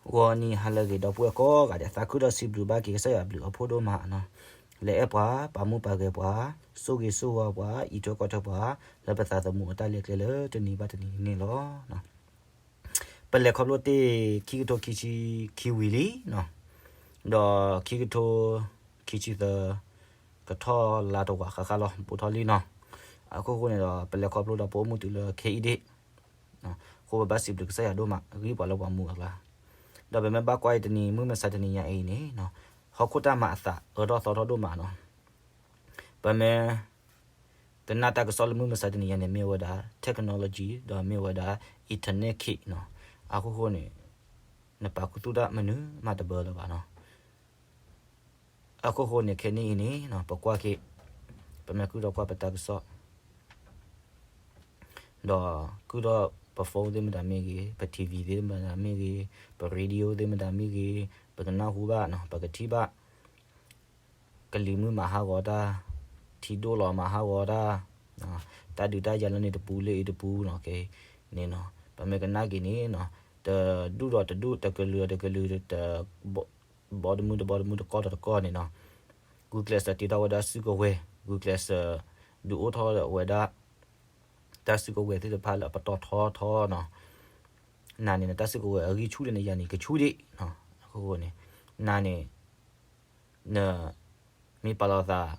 ဂီၤနံၤဟါလၢအဂ့ၤ ဒီပုၢ်ဝဲၢ်ကိးဂၤဒဲး သးခုဒီးစံးဘျုးဘၣ်က့ၤကစၢ်ယွၤအဘျုးအဖှိၣ်ဒိၣ်မးနီၤ, လၢအဲၣ်ပှၤ ပာ်မူပာ်ဂဲၤပှၤ ဆိၣ်ဂ့ၤဆိၣ်ဝါပှၤ အံးထွဲကွၢ်ထွဲပှၤ လၢပသးသမူအတၢ်လဲၤကျဲလၢတနံၤဘၣ်တနံၤန့ၣ်လီၤ. ပလဲၤခီဖျိတ့ၢ် ခံကထိခံဆံခံဝံၤလံနီၤ, ဒီးခံကထိခံဆံသၢ ကထီၣ်လါတဝာ်ဃၣ်ဃၣ်လီၤ ဘူးထီၣ်လံနီၤ. အခိၣ်ဃိန့ၣ်ဒီး ပလဲၤခီဖျိဒီးပအိၣ်မုာ်တုၤလၢခဲအံၤဒ့ၣ်, အဃိပဘၣ်စံးဘျုးကစၢ်ယွၤဒိၣ်မး ဂံၢ်ပှၤလၢပှၤမူအကျါ, ဒီးပမ့ၢ်ဘၣ်ကွၢ်အံၤတနံၤ မုၢ်မဆါတနံၤညါအံၤန့ၣ်နီၤ, ဟီၣ်ခိၣ်တၢ်မၤအသးအၢထီၣ်သီထီၣ်ဒိၣ်မးနီၤ. ပမ့ၢ် ကနၣ်တၢ်ကစီၣ်လၢမုၢ်မဆါတနံၤညါန့ၣ် မ့ၢ်ဝဲဒၣ် technology ဒီးမ့ၢ်ဝဲဒၣ် internet နီၤ. အခိၣ်ဃိန့ၣ် နပာ်ခူသူၣ်တၢ်မနုၤမးတဘၢလၢၤဘၣ်နီၤ. အခိၣ်ဃိန့ၣ် ခဲနံၣ်အံၤန့ၣ်နီၤ ပကွၢ်က့ၤ ပမ့ၢ်ကုၢ်ထီၣ်ကွၢ်ပတၢ်ကစီၣ် ဒီးကုၢ်ထီၣ်ပ phone သ့ၣ်မတၤမ့ၢ်ဂ့ၤ, ပ TV သ့ၣ်မတၤမ့ၢ်ဂ့ၤ, ပ radio သ့ၣ်မတၤမ့ၢ်ဂ့ၤ, ပကနၢ်ဟူဘၣ်နီၤ, ပကထံၣ်ဘၣ် ကလံၤမုၢ်မၤဟးဂီၤတၢ်, ထံဒိၣ်လီၤမၤဟးဂီၤတၢ်, တၢ်ဒုးတၢ်ယၤလၢန့ၣ်တပူၤလၢအံၤတပူၤနီၤ, ကဲန့ၣ်နီၤ, ပမ့ၢ်ကနၣ်က့ၤန့ၣ်နီၤ, တဒူၣ်ဒီးတဒူၣ်, တကလုာ်ဒီးတကလုာ်, တ ဘီတမုၢ်တဘီတမုၢ်, တကီၢ်ဒီးတကီၢ်န့ၣ်နီၤ, ဂုာ်ကျဲးစၢးတ့ထီၣ်ဝဲဒၣ်စုကဝဲၤ, ဂုာ်ကျဲးစၢးဒုးအိၣ်ထီၣ်ဝဲဒၣ် တၢ်စုကဝဲၤသ့ၣ်တဖၣ်လၢအပတီၢ်ထီထီနီၤ. နၤန့ၣ် နတၢ်စုကဝဲၤအဂံၢ်ဆူၣ်လၢနယၤန့ၣ် ကဆူၣ်ဒံးနီၤ. အဃိန့ၣ် နၤန့ၣ် နမ့ၢ်ပာ်လီၤသး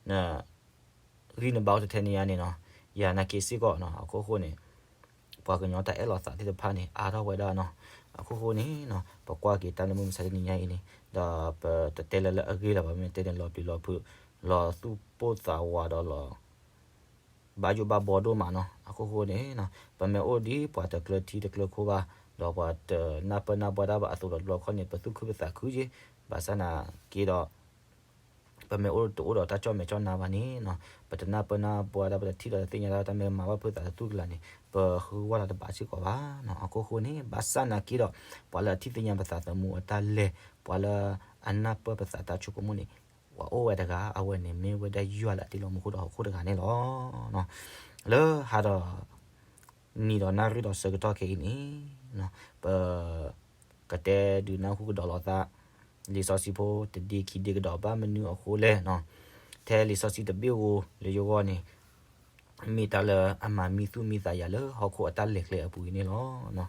န ဂံၢ်နဘါအိၣ်တထဲန့ၣ်ယါန့ၣ်နီၤ, ယၤနာ်က့စ့ၢ်ကီးနီၤ. အခိၣ်ဃိန့ၣ် ပှၤကညီတၢ်အဲၣ်လီၤသးသ့ၣ်တဖၣ်န့ၣ် အါထီၣ်ဝဲဒၣ်နီၤ. အခိၣ်ဃိန့ၣ်နီၤ ပကွၢ်က့ၤတၢ်လၢမုၢ်မဆါတနံၤညါအံၤန့ၣ် ဒီးပတတဲလၢလၢအဂ့ၢ်လၢၤဘၣ်, မ့ၢ်တဲန့ၣ်လီၤပျံၤလီၤဖုး လီၤသူၣ်ပိၢ်သးဝးဒီးလီၤ ဘၣ်ယိၣ်ဘၣ်ဘီဒိၣ်မးနီၤ. အခိၣ်ဃိန့ၣ်နီၤ ပမ့ၢ်အိၣ်ဒ်ပှၤတကျၢၤထံတကျၢၤခိၣ်ဘၣ်, ဒီးပှၤတနၢ်ပၢၢ်နၢ်ဘှါတၢ်ဘၣ်အသိးဒီးတဘျီခီန့ၣ် ပသူၣ်ခုပသးခုက့ၤ, ဘၣ်ဆၣ်နာ်က့ဒီး ပမ့ၢ်အိၣ်တအိၣ်ဒီးတၢ်ကၠီၣ်မဲာ်ကၠီၣ်နါဘၣ်န့ၣ်နီၤ, ပတနၢ်ပၢၢ်နၢ်ဘှါတၢ်, ပတထံၣ်ဒီးတၢ်သ့ၣ်ညါတၢ်, တၢ်မ့ၢ်မၤဘၣ်ဖုးသးတတူၢ်ကလာ်န့ၣ် ပဃုဝဲလီၤတဘၣ်စ့ၢ်ကီးဘၣ်နီၤ. အခိၣ်ဃိန့ၣ် ဘၣ်ဆၣ်နာ်က့ဒီး ပှၤလၢအထံၣ်သ့ၣ်ညါပသးသမူအတၢ်လဲၤ, ပှၤလၢအနၢ်ပၢၢ်ပသးတၢ်ဆိကမိၣ်န့ၣ် ပှၤအိၣ်ဝဲတဂၤ, အဝဲန့ၣ်မ့ၢ်ဝဲဒၣ်ယွၤလၢအတ့လီၤမူခိၣ်ဒီးဟီၣ်ခိၣ်တဂၤန့ၣ်လီၤ. လၢဟါဒီး နံၤဒီးနၣ်ရံၣ်ဒီးဆၢကတီၢ်ခဲအံၤန့ၣ် ပ ကတဲဒုးနၢ်ဟူကဒီးလိာ်သး လံာ်စီဆှံဖိတဒ့ခံဒ့ကဒီးဘၣ်. မနုၤအဃိလဲၣ်နီၤ, ထဲလံာ်စီဆှံတဘ့ၣ်ဧိၤလၢယဂီၢ်န့ၣ် မ့ၢ်တၢ်လၢအမၤမံသူၣ်မံသးယၤလၢဟီၣ်ခိၣ်အတၢ်လဲၤကျဲအပူၤအံၤန့ၣ်လီၤ.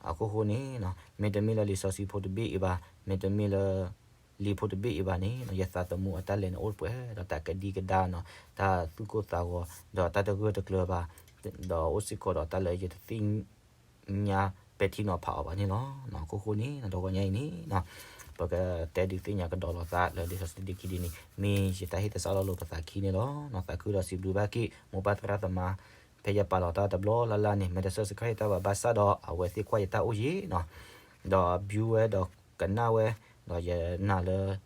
အခိၣ်ဃိန့ၣ် မ့တမ့ၢ်လၢလံာ်စီဆှံဖိတဘ့ၣ်အံၤဘၣ်, မ့တမ့ၢ်လၢ လံာ်ဖိတဘ့ၣ်အံၤဘၣ်န့ၣ် ယသးသမူအတၢ်လဲၤန့ၣ်အိၣ်ပှဲၤဒီးတၢ်ကဒံကဒါနီၤ, တၢ်သူၣ်ကိၢ်သးဂီၤ ဒီးတၢ်တဂၢၢ်တကျၢၤဘၣ်, ဒီးအိၣ်စ့ၢ်ကီးဒီးတၢ်လၢယတသ့ၣ်ညါပဲာ်ထံနီၤဖးအီၤဘၣ်န့ၣ်လီၤ. အခိၣ်ဃိန့ၣ် တဂီၤညါအံၤန့ၣ် ပကတဲဒုးသ့ၣ်ညါကဒီးလိာ်သးလၢလံာ်စီဆှံတဒ့ခံဒ့န့ၣ် မ့ၢ်ယတၢ်ဟ့ၣ်သဆၣ်လီၤလိာ်ပသးခံန့ၣ်လီၤ. သးခုဒီးစံးဘျုးဘၣ်က့ၤ မိၢ်ပၢ်သရၣ်သမါ ဖဲယပာ်လီၤတၢ်တဘျီလၢ်လၢ်န့ၣ် မ့ၢ်တ subscribe တၢ်ဘၣ်ဘၣ်ဆၣ်ဒီး အဝဲသ့ၣ်ကွၢ်ယတၢ်အိၣ်ယံၤနီၤ, ဒီး view ဝဲဒီးကနၣ်ဝဲ, ဒီးယနာ်လၢ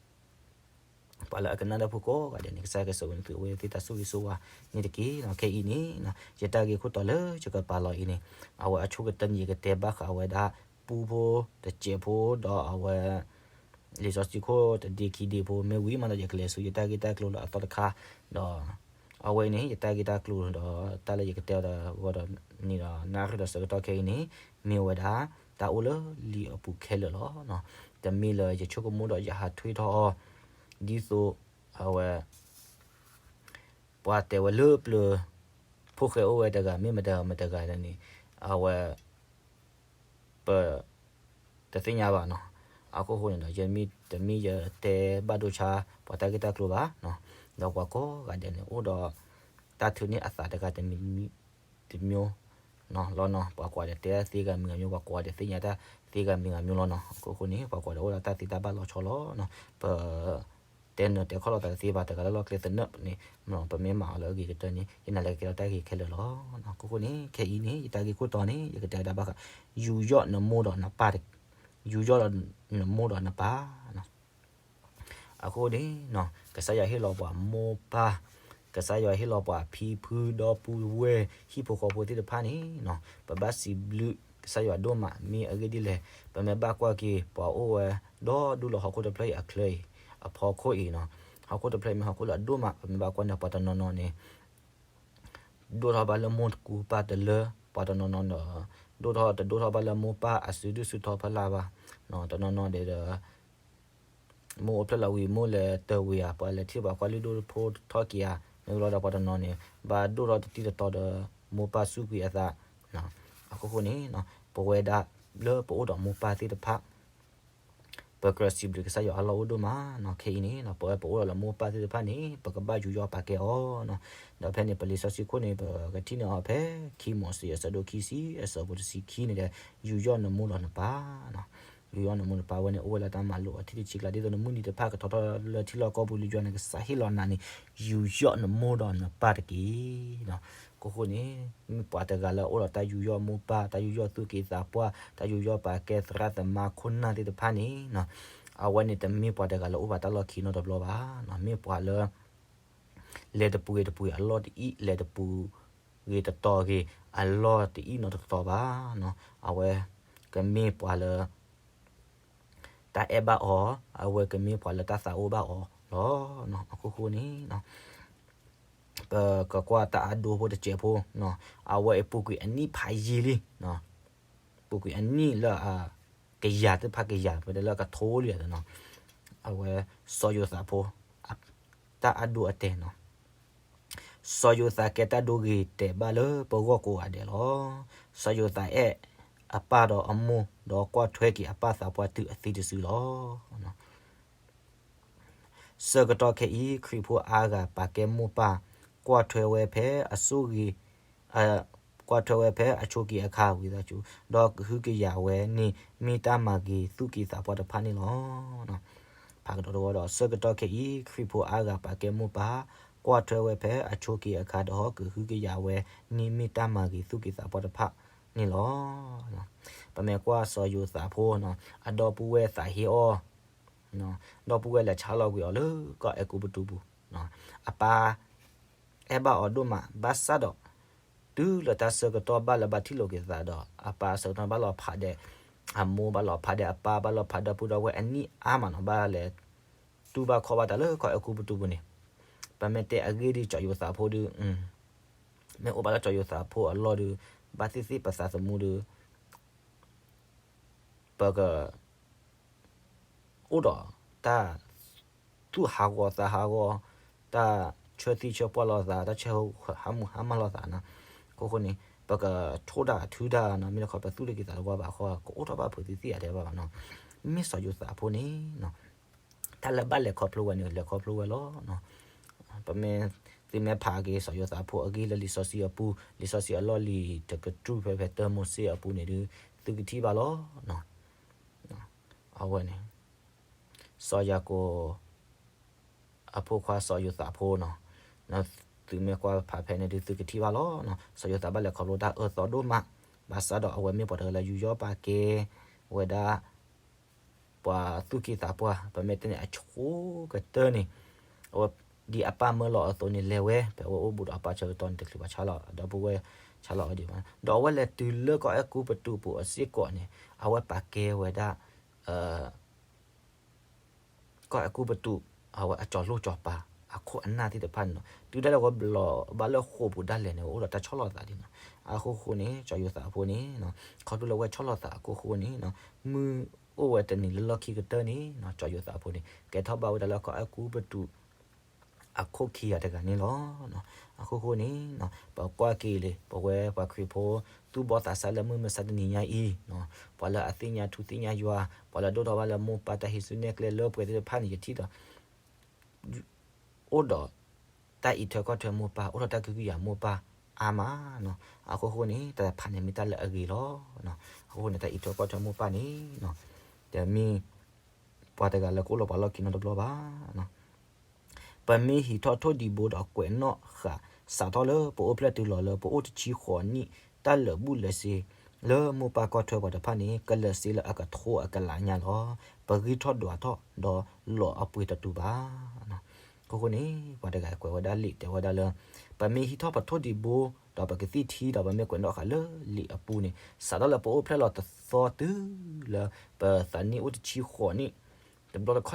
ပှၤလၢအကနၣ်တၢ်ဖိကိးဂၤဒဲးန့ၣ် ကစၢ်ယွၤကဆိၣ်ဂ့ၤန့ၢ်သုအဝဲသ့ၣ်တၢ်ဆိၣ်ဂ့ၤဆိၣ်ဝါန့ၣ်တက့ၢ်နီၤ. ခဲအံၤန့ၣ် ယတၢ်ဂ့ၢ်ခိၣ်တီလၢယကပာ်လီၤအံၤန့ၣ် အဝဲအဆိကတၢၢ်န့ၣ် ယကတဲဘၣ်ဃးဝဲဒၣ် ပူဖိ တစဲးဖိ ဒီးအဝဲ လံာ်စီဆှံခိၣ်တဒ့ခံဒ့ဖိ မ့ၢ်ဝံၤမးဒီး ယကလဲၤဆူယတၢ်ဂ့ၢ်တၢ်ကျိၤလၢအသီတခါ, ဒီး အဝဲအံၤန့ၣ် ယတၢ်ဂ့ၢ်တၢ်ကျိၤဒီး တၢ်လၢယကတဲအီၤဒီး ဂီၤဒီးနံၤဒီးနၣ်ရံၣ်ဒီးဆၢကတီၢ်ခဲအံၤန့ၣ် မ့ၢ်ဝဲဒၣ် တၢ်အိၣ်လၢလံာ်အပူၤခဲလၢာ်လီၤ. တမ့ၢ်လၢယဆိကမိၣ်ဒီးယဟးထွဲထီၣ်အီၤ ဒ်သိး အဝဲ ပှၤတဲဝဲလၢပျၢၤ ဖိၣ်ဃဲအိၣ်ဝဲတဂၤ မ့ၢ်မတၤမတၤတဂၤန့ၣ် အဝဲ ပ တသ့ၣ်ညါဘၣ်နီၤ. အခိၣ်ဃိန့ၣ်ဒီး ယမ့ၢ်တမ့ၢ်ယတဲဘၣ်ဒိဆါ ပှၤတၢ်ဂ့ၢ်တၢ်ကျိၤဘၣ်နီၤ, ဒီးပှၤကိးဂၤဒဲးန့ၣ် အိၣ်ဒီး တၢ်ထုးန့ၢ်အသးတဂၤတမံၤ တမျိုးနီၤလီၤနီၤ. ပှၤကိးဂၤဒဲးတဲတၢ်သ့ဂၤမံၤဂၤမျိုး, ပှၤကိးဂၤဒဲးသ့ၣ်ညါတၢ်သ့ဂၤမံၤဂၤမျိုးလီၤနီၤ. အခိၣ်ဃိန့ၣ် ပှၤကိးဂၤဒဲးအိၣ်ဒီးတၢ်သ့တၢ်ဘၣ်လီၤဆီလီၤနီၤ. ပ တဲနၢၤတဲခီၣ်လိာ်သးတသ့ဘၣ်, တဂၤလၢလီၢ်ကျဲသနၢၣ်န့ၣ် ပမ့ၢ်မၤအီၤလၢအဂ့ၤကတၢၢ်န့ၣ် ယနာ်လၢကကဲထီၣ်တၢ်ဂ့ၤခဲလၢာ်လီၤ. အခိၣ်ဃိန့ၣ် ခဲအံၤန့ၣ် ယတၢ်ဂ့ၢ်ခိၣ်တီန့ၣ် ယကတဲဝဲဒၣ်ဘၣ်ဃး ယူးယီၣ်နမိၢ်ဒီးနပၢ်, ယူးယီၣ်ဒီးနမိၢ်ဒီးနပၢ်နီၤ. အဃိန့ၣ် ကစၢ်ယွၤဟ့ၣ်လီၤပှၤမိၢ်ပၢ်, ကစၢ်ယွၤဟ့ၣ်လီၤပှၤဖံဖုဒီပုၢ်ဝဲၢ် ဟံၣ်ဖိဃီဖိသ့ၣ်တဖၣ်န့ၣ် ပဘၣ်စံးဘျုးကစၢ်ယွၤဒိၣ်မး. မ့ၢ်အဂ့ၢ်ဒ်လဲၣ်, ပမ့ၢ်ဘၣ်ကွၢ်က့ၤ ပှၤအိၣ်ဝဲဒီဒူၣ်လၢဟီၣ်ခိၣ်တဖျၢၣ်အံၤအချၢအံၤ အဖီခိၣ်အံၤနီၤ, ဟီၣ်ခိၣ်တဖျၢၣ်အံၤမ့ၢ်ဟီၣ်ခိၣ်လၢအဒိၣ်မး, ပမ့ၢ်ဘၣ်ကွၢ်န့ၣ် ပှၤတနီၤနီၤန့ၣ် ဒိၣ်ထီၣ်ဘၣ်လၢမိၢ်တကူပၢ်တလၢ, ပှၤတနီၤနီၤဒီး ပ ဒိၣ်ထီၣ်တဒိၣ်ထီၣ်ဘၣ်လၢမိၢ်ပၢ်အစုဒုၣ်စုတီၤဖီလာ်ဘၣ်. တနီၤနီၤဒဲးဒီး မိၢ်အိၣ်ဖျဲၣ်လီၤဝံၤ မိၢ်လဲၤတဝံၤဧါ, ပှၤလဲၤထံၣ်ပှၤကွၢ်လုၢ်ဒိၣ်ဖိထီၣ်က့ၤဧါ, မ့ၢ်ဘျီဒီးပှၤတနီၤန့ၣ် ဘၣ်ဒိၣ်ထီၣ်တတံၢ်တတီၤဒီး မိၢ်ပၢ်စူၢ်ကွံာ်အသး. အဃိဃိန့ၣ် ပဝဲဒၣ်လၢပအိၣ်ဒီးမိၢ်ပၢ်သ့ၣ်တဖၣ် ပကြၢးစံးဘျုးကစၢ်ယွၤအလီၢ်အိၣ်ဒိၣ်မးနီၤ. ခဲအံၤန့ၣ် ပဝဲပအိၣ်ဒီးလၢမိၢ်ပၢ်သ့ၣ်တဖၣ်န့ၣ် ပကဘၣ်ယူးယီၣ်ပာ်ကဲအီၤနီၤ. ဒီးဖဲန့ၣ် ပလံာ်စီဆှံခိၣ်န့ၣ် ပကထံၣ်န့ၢ်အီၤဖဲ ခံမိၤၡ့အဆၢဒိၣ်ခံဆံ အဆၢဖိတဆံခံန့ၣ်ဒီး ယူးယီၣ်နမိၢ်ဒီးနပၢ်နီၤ. ယူးယီၣ်နမိၢ်နပၢ်ဝဲန့ၣ် အိၣ်ဝဲလၢတၢ်မၤလိာ်အထံၣ်တဆံကျါ ဒ်သိးနမုၢ်နံၤတဖၣ်ကထီထီၣ်လၢထံလီၢ်ကီၢ်ပူၤလၢယွၤနကစၢ်ဟ့ၣ်လီၤနၤန့ၣ် ယူးယီၣ်နမိၢ်ဒီးနပၢ်တက့ၢ်နီၤ. အဃိဃိန့ၣ် မ့ၢ်ပှၤတဂၤလၢအအိၣ်ဒီးတၢ်ယူးယီၣ်မိၢ်ပၢ်, တၢ်ယူးယီၣ်သူၣ်က့သးပှၢ်, တၢ်ယူးယီၣ်ပာ်ကဲသရၣ်သမါခိၣ်နၢ်သ့ၣ်တဖၣ်န့ၣ်နီၤ, အဝဲန့ၣ်တမ့ၢ်ပှၤတဂၤလၢအိၣ်ဘၣ်တၢ်လီၢ်ခံနီတဘျီဘၣ်နီၤ. မ့ၢ်ပှၤလၢ လဲၤတပူၤဂ့ၤတပူၤဂ့ၤအလီၢ်တအံၣ်, လဲၤတပူၤဂ့ၤတတီၤဂ့ၤ အလီၢ်တအံၣ်နီတတီၤဘၣ်နီၤ. အဝဲကမ့ၢ်ပှၤလၢ တၢ်အဲၣ်ဘၣ်အီၤ, အဝဲကမ့ၢ်ပှၤလၢတၢ်သးအိၣ်ဘၣ်အီၤလီၤ. အဃိဃိန့ၣ် ပကကွၢ်တၢ်အဒိဖိတစဲးဖိ, အဝဲအပူၤကွံာ်အနံၣ်ဖးယံာ်လံ, ပူၤကွံာ်အနံၣ်လၢအကယၤသ့ၣ်တဖၣ်ကယၤ ပတဲလၢကထိလံနီၤ, အဝဲစီၤယိၤသးဖိ တၢ်အဒိအတဲာ်နီၤ. စီၤယိၤသးကဲတၢ်ဒိဂ့ၤတဲာ်ဘၣ်လၢပဂီၢ်ကိးဂၤဒဲးလီၤ. စီၤယိၤသးအဲၣ်အပၢ်ဒီးအမိၢ်, ဒီးကွၢ်ထွဲက့ၤအပၢ်သးပှၢ်တုၤအသံတစုလီၤ. ဆၢကတီၢ်ခဲအံၤ ခရံာ်ဖိအါဂၤပာ်ကဲမိၢ်ပၢ်, ကွၢ်ထွဲဝဲဖဲအဆိၣ်ဂ့ၤ, ကွၢ်ထွဲဝဲဖဲအဆိးက့ၤအခါဝံသးစူၤ, ဒီးကဟုကယာ်ဝဲန့ၣ် မ့ၢ်တၢ်မၤဂ့ၤသူၣ်က့သးပှၢ်တဖၣ်န့ၣ်လီၤ. ဖးကဒီးတဝီဒီး ဆၢကတီၢ်ခဲအံၤ ခရံာ်ဖိအါဂၤပာ်ကဲမိၢ်ပၢ်, ကွၢ်ထွဲဝဲဖဲအဆိးက့ၤအခါဒီး ကဟုကယာ်ဝဲန့ၣ်မ့ၢ်တၢ်မၤဂ့ၤသူၣ်က့သးပှၢ်တဖၣ်န့ၣ်လီၤ. ပမ့ၢ်ကွၢ်စီၤယိၤသးဖိနီၤ, အဒီပုၢ်ဝဲၢ်သးဟ့အီၤ, ဒီပုၢ်ဝဲၢ်လဲၤဆါလီၤကွံာ်အီၤလၢကီၢ်အဲၤကူပတူးပူၤ, အပၢ်အဲၣ်ဘၣ်အီၤဒိၣ်မး, ဘၣ်ဆၣ်ဒီး တုၤလၢတၢ်ဆၢကတီၢ်ဘၣ်လၢဘၣ်ထံၣ်လိာ်က့ၤသးဒီး အပၢ်အဆၢကတီၢ်ဘၣ်လီၤဖးဒဲးအမိၢ်, ဘၣ်လီၤဖးဒဲးအပၢ်, ဘၣ်လီၤဖးဒဲးပုၢ်ဒီဝဲၢ်အနံၣ်အါမးနီၤ, ဘၣ်လဲၤတူၢ်ဘၣ်ခီၣ်ဘၣ်တၢ်လၢကီၢ်အဲၤကူပတူးပူၤန့ၣ်, ပမ့ၢ်တဲအဂ့ၢ်ဒ်စီၤယိၤသးဖိဒုး, မ့ၢ်အိၣ်ဘၣ်လၢစီၤယိၤသးဖိအလီၢ်ဒုး, ဘၣ်သ့ၣ်သ့ၣ်ပသးသမူဒုး ပက အိၣ်ဒီးတၢ်သူၣ်ဟးဂီၤသးဟးဂီၤ, တၢ်ဆၢသံဆၢပှၢ်လိာ်သး, တၢ်ဆၢဟးမူဟါမၢ်လိာ်သးနီၤ. အဃိဃိန့ၣ် ပကထိၣ်တၢ်ထုတၢ်နီၤ, မ့ၢ်လၢခီပသူၣ်လၢက့ၤသးတဝါဘၣ်အဃိ ကအိၣ်ထီၣ်ဘၣ်ဖုးသံသ့ၣ်အတဲဘၣ်ဘၣ်နီၤ. မ့ၢ်စီၤယိၤသးဖိန့ၣ် တၢ်လၢဘၣ်လဲၤခီဖျိဝဲန့ၣ် လဲၤခီဖျိဝဲလီၤ. ပမ့ၢ် သုမ့ၢ်ဖးက့ၤစီၤယိၤသးဖိအဂ့ၢ်လၢလံာ်စီဆှံအပူၤ, လံာ်စီဆှံအလီၢ်လံၤတကတြူၢ်ဖဲဖဲတၢမိၤၡ့အပူၤန့ၣ်ဒုး သုကထံၣ်ဘၣ်လီၤ. အဝဲန့ၣ် စီၤယၤကိာ် အဖိခွါစီၤယိၤသးဖိနီၤ, သုမ့ၢ်ကွၢ်ဖးဖဲန့ၣ်ဒုး သုကထံၣ်ဘၣ်လီၤ. စီၤယိၤသးဘၣ်လဲၤခီဖျိတၢ်အၢသီဒိၣ်မး, ဘၣ်ဆၣ်ဒီးအဝဲမ့ၢ်ပှၤတဂၤလၢယူးယီၣ်ပာ်ကဲဝဲဒၣ် ပှၤသူၣ်က့သးပှၢ်, ပမ့ၢ်တဲန့ၣ်အဆိကတၢၢ်န့ၣ်, အဝဲဒ်အပၢ်မၢလီၤအသိးန့ၣ် လဲၤဝဲ, ဖဲအဝဲအိၣ်ဘူးဒီးအပၢ်ဆၢကတီၢ်န့ၣ် တချုးပှၤဆါလီၤ, ဒီပုၢ်ဝဲၢ်ဆါလီၤအီၤဒံးဘၣ်. ဒီးအဝဲလဲၤတုၤလၢကီၢ်အဲၤကူပတူးပူၤအစ့ၢ်ကီးန့ၣ် အဝဲပာ်ကဲဝဲဒၣ် ကီၢ်အဲၤကူပတူး အဝဲအစီၤလိၣ်စီၤပၤ အခိၣ်အနၢ်သ့ၣ်တဖၣ်န့ၣ်လီၤ. တုၤဒၣ်လဲာ်ဝဲဘျီဘၣ်လၢဃိာ်ပူၤဒၣ်လဲာ်န့ၣ် အိၣ်ဒီးတၢ်ဆီၣ်လီၤသးဒ်နီၤ. အဃိဃိန့ၣ် စီၤယိၤသးဖိန့ၣ် ခီဖျိလၢဝဲဆီၣ်လီၤသးအဃိဃိန့ၣ် မုၢ်အိၣ်ဝဲတနံၤလၢလီၢ်ခံကတၢၢ်န့ၣ် စီၤယိၤသးဖိန့ၣ် ကဲထီၣ်ဘၣ်ဝဲဒၣ်လၢကီၢ်အဲၤကူပတူး အခိၣ်ခံဂၤတဂၤန့ၣ်လီၤ. အဃိဃိန့ၣ် ပကွၢ်က့ၤလံ ပဝဲပှၤခရံာ်ဖိ သူၣ်ဘီၣ်သးစၢ်လၢမုၢ်မဆါတနံၤညါအံၤ ပှၤလၢအသ့ၣ်ညါထူသ့ၣ်ညါယွၤ ပှၤလၢအဒိၣ်ထီၣ်ဘၣ်လၢမိၢ်ပၢ်တၢ်ဟံးစုနဲၣ်ကျဲလၢပှဲၤသ့ၣ်တဖၣ်န့ၣ် ယထံၣ်ဒီး အိၣ်ဒီးတၢ်အံးထွဲကွၢ်ထွဲမိၢ်ပၢ် အိၣ်ဒီးတၢ်ကဟုကယာ်မိၢ်ပၢ်အါမးနီၤ. အဃိဃိန့ၣ် တၢ်တဖၣ်န့ၣ်မ့ၢ်တၢ်လၢအဂ့ၤလီၤ. အဃိန့ၣ် တၢ်အံးထွဲကွၢ်ထွဲမိၢ်ပၢ်န့ၣ် တမ့ၢ်ပှၤတဂၤလၢကအိၣ်လၢပှၤလီၢ်ခံနီတဘျီဘၣ်. ပမ့ၢ်ဟံးထီၣ်ထိၣ်ဒံးဘိဒီးကွဲးနီၣ်ဃာ် စးထီၣ်လၢပအိၣ်ဖျဲၣ်တုၤလီၤလၢပအိၣ်တဆံဃိးနံၣ် တၢ်လၢာ်ဘူၣ်လၢာ်စ့ လၢမိၢ်ပၢ်ကွၢ်ထွဲပှၤတဖၣ်န့ၣ် ကလၢာ်စ့လၢအကထိအကလးညါလီၤ. ပဂံၢ်ထီၣ်ဒွးထီၣ်ဒီးလီၤအပှ့ၤတတူာ်ဘၣ်. အဃိဃိန့ၣ် ပှၤတဂၤကွဲးဝဲဒၣ်လံာ်တဲဝဲဒၣ်လၢ ပမ့ၢ်ဟံးထီၣ်ပထိၣ်ဒံးဘိ ဒီးပကသံၣ်ထံဒီးပမ့ၢ်ကွဲးနီၣ်ဃာ်လၢလံာ်အပူၤန့ၣ် စးထီၣ်လၢပအိၣ်ဖျဲၣ်လီၤတသီတုၤလၢ ပသးနံၣ်အိၣ်တဆံဃိးနံၣ် တဘျီ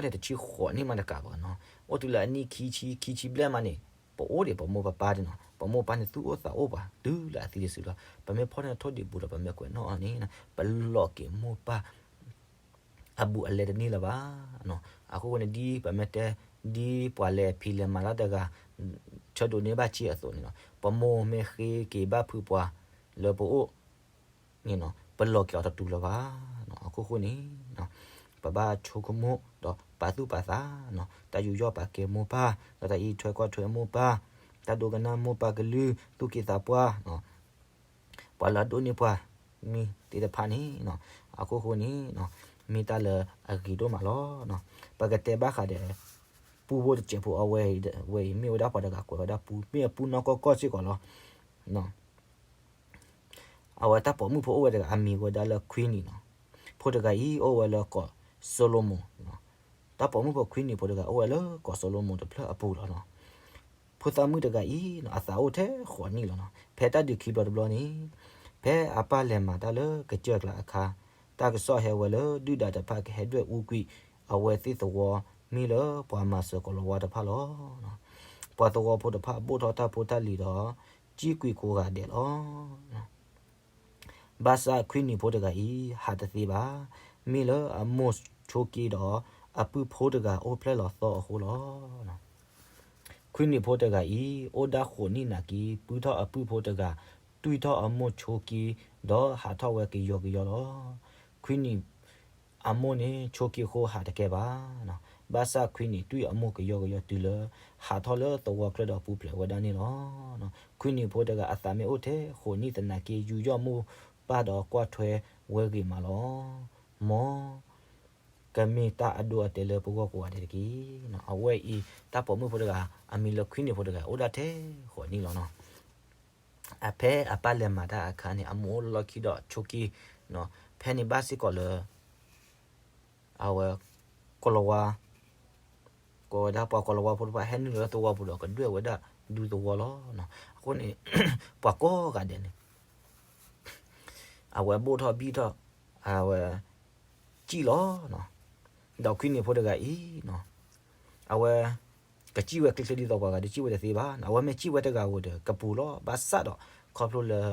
တခီၣ်န့ၣ် တဆံဃိးနံၣ်မးတကးဘၣ်နီၤ အိၣ်တုၤလၢအနံၣ်ခံဆံ ခံဆံဘျဲၣ်မးန့ၣ် ပအိၣ်ဒံးပမိၢ်ပပၢ်ဒံးနီၤ, ပမိၢ်ပၢ်န့ၣ်သူၣ်အိၣ်သးအိၣ်ပှၤတုၤလၢအသံတစုလီၤ. ပမ့ၢ်ဖီၣ်န့ၢ်ထိၣ်ဒံးပူၤဒီး ပမ့ၢ်ကွဲးနီၣ်အီၤန့ၣ် ပလီၢ်က့ၤမိၢ်ပၢ် အဘူးအလဲတန့ၢ်လၢၤဘၣ်. အဃိန့ၣ် ဒ်ပမ့ၢ်တဲ ဒ်ပှၤလဲၤဖံးလဲၤမၤတၢ်တဂၤ ဆၢဒိးန့ၢ်ဘၣ်စ့အသိးန့ၣ်လီၤ. ပမိၢ်မ့ၢ်ဃ့က့ၤဘၣ်ဖုးပှၤလၢပအိၣ်န့ၣ် ပလီၢ်က့ၤအီၤတတုၤလၢၤဘၣ်. အဃိဃိန့ၣ် ပဘၣ်ဆိကမိၣ်ဒီးပာ်သူၣ်ပာ်သး တၢ်ယူးယီၣ်ပာ်ကဲမိၢ်ပၢ် ဒီးတၢ်အံးထွဲကွၢ်ထွဲမိၢ်ပၢ် တၢ်ဒိကနၣ်မိၢ်ပၢ်ကလုၢ် သူၣ်က့သးပှၢ် ပှၤလၢအဒိးန့ၢ်ပှၤ မ့ၢ်သ့ၣ်တဖၣ်န့ၣ် အဃိဃိန့ၣ် မ့ၢ်တၢ်လၢအဂ့ၤဒိၣ်မးလီၤ. ပကတဲဘၣ်ဃးဒီး ပူဖိတစဲးဖိအဝဲအံၤ ဝဲအံၤမ့ၢ်ဝဲဒၣ်ပှၤတဂၤကွဲးဝဲဒၣ်ပူ မ့ၢ်အပူနီၢ်ကီၢ်ကီၢ်စ့ၢ်ကီးလီၤ. အဝဲတၢ်ပိာ်မုၣ်ဖိအိၣ်ဝဲတဂၤ အမံၤဝဲဒၣ်လၢ Queenie နီၤ. ဖိတဂၤအံၤ အိၣ်ဝဲလၢကီး Solomon နီၤ. တၢ်ပိာ်မုၣ်ဖိ Queenie ဖိတဂၤ အိၣ်ဝဲလၢကီး Solomon တဖျၢၣ်အပူၤလီၤနီၤ. ဖိသၣ်မုၣ်တဂၤအံၤနီၤ အသးအိၣ်ထဲဃိးနံၣ်လီၤနီၤ. ဖဲတၢ်ဒုးခံဘျီတဘျီန့ၣ် ဖဲအပၢ်လဲၤမၤတၢ်လၢကစၢၢ်ကျါအခါ တၢ်ကစီၣ်ဟဲဝဲလၢဒုၣ်ဒါတဖၣ်ကဟဲဒွဲၣ်အူကွံာ်အဝဲသ့ၣ်သဝီ မ့ၢ်လၢပှၤမၤစၢၤကိးလၤဝါတဖၣ်လီၤ. ပှၤသဝီဖိတဖၣ်ဘိၣ်ထီၣ်တၢ်ဖိတၢ်လံၤဒီး စံၣ်ကွံာ်ကိးဂၤဒဲးလီၤ. ဘၣ်ဆၣ် Queenie ဖိတဂၤအံၤ ဟးတသ့ဘၣ်. မ့ၢ်လၢအမိၢ်ဆိးက့ဒီး အပုၢ်ဖိတဂၤအိၣ်ဖျဲၣ်လီၤသီအဃိလီၤ. Queenie ဖိတဂၤအံၤ အိၣ်ဒၣ်ဃိးနံၣ်နာ်က့ ပုၢ်ထီၣ်အပုၢ်ဖိတဂၤ တွံၢ်ထီၣ်အမိၢ်ဆိးက့ ဒီးဟးထီၣ်ဝဲကယီကယီလီၤ. Queenie အမိၢ်န့ၣ်ဆိးက့အဃိဟးတကဲဘၣ်. ဘၣ်ဆၣ် Queenie တွံၢ်အမိၢ်ကယီကယီတုၤလၢ ဟးထီၣ်လၢသဝီချၢဒီးပူၤဖျဲးဝဲဒၣ်န့ၣ်လီၤ. Queenie ဖိတဂၤအသးမ့ၢ်အိၣ်ထဲဃိးနံၣ်သနာ်က့ ယူးယီၣ်မိၢ်ပၢ်ဒီးကွၢ်ထွဲဝဲဂ့ၤမးလီၤ. မ်ကမ့ၢ်တၢ်အဒိအတဲာ်လၢပဂီၢ်ကိးဂၤဒဲးတက့ၢ်. အဝဲအံၤ တၢ်ပိာ်မုၣ်ဖိတဂၤ အမံၤလၢ Queenie ဖိတဂၤ အိၣ်ဒၣ်ထဲဃိးနံၣ်လီၤနီၤ. အဖဲအပၢ်လဲၤမၤတၢ်အခါန့ၣ် အမိၢ်အိၣ်လၢလီၢ်ခံဒီးဆိးက့နီၤ. ဖဲန့ၣ်ဘၣ်စ့ၢ်ကီးလၢ အဝဲ ကိးလၤဝါ ကိးဝဲဒၣ်ပှၤကိးလၤဝါဖိတဖၣ် ဟဲနုာ်လီၤလၢသဝီပူၤဒီးကဒွဲၣ်ဝဲဒၣ်ဒူသဝီလီၤ. အဃိန့ၣ် ပှၤကိးဂၤဒဲးန့ၣ် အဝဲဘိၣ်ထီၣ်ဘံၣ်ထီၣ် အဝဲ စံၣ်လီၤနီၤ. ဒီး Queenie ဖိတဂၤအံၤနီၤ အဝဲ ကစံၣ်ဝဲချ့ချ့ဒ်သိးပှၤဂၤ ဒုးစံၣ်ဝဲတသ့ဘၣ်နီၤ. အဝဲမ့ၢ်စံၣ်ဝဲတဂၤဧိၤဒီး ကပူၤလီၤ. ဘၣ်ဆၣ်ဒီး ခီဖျိလၢ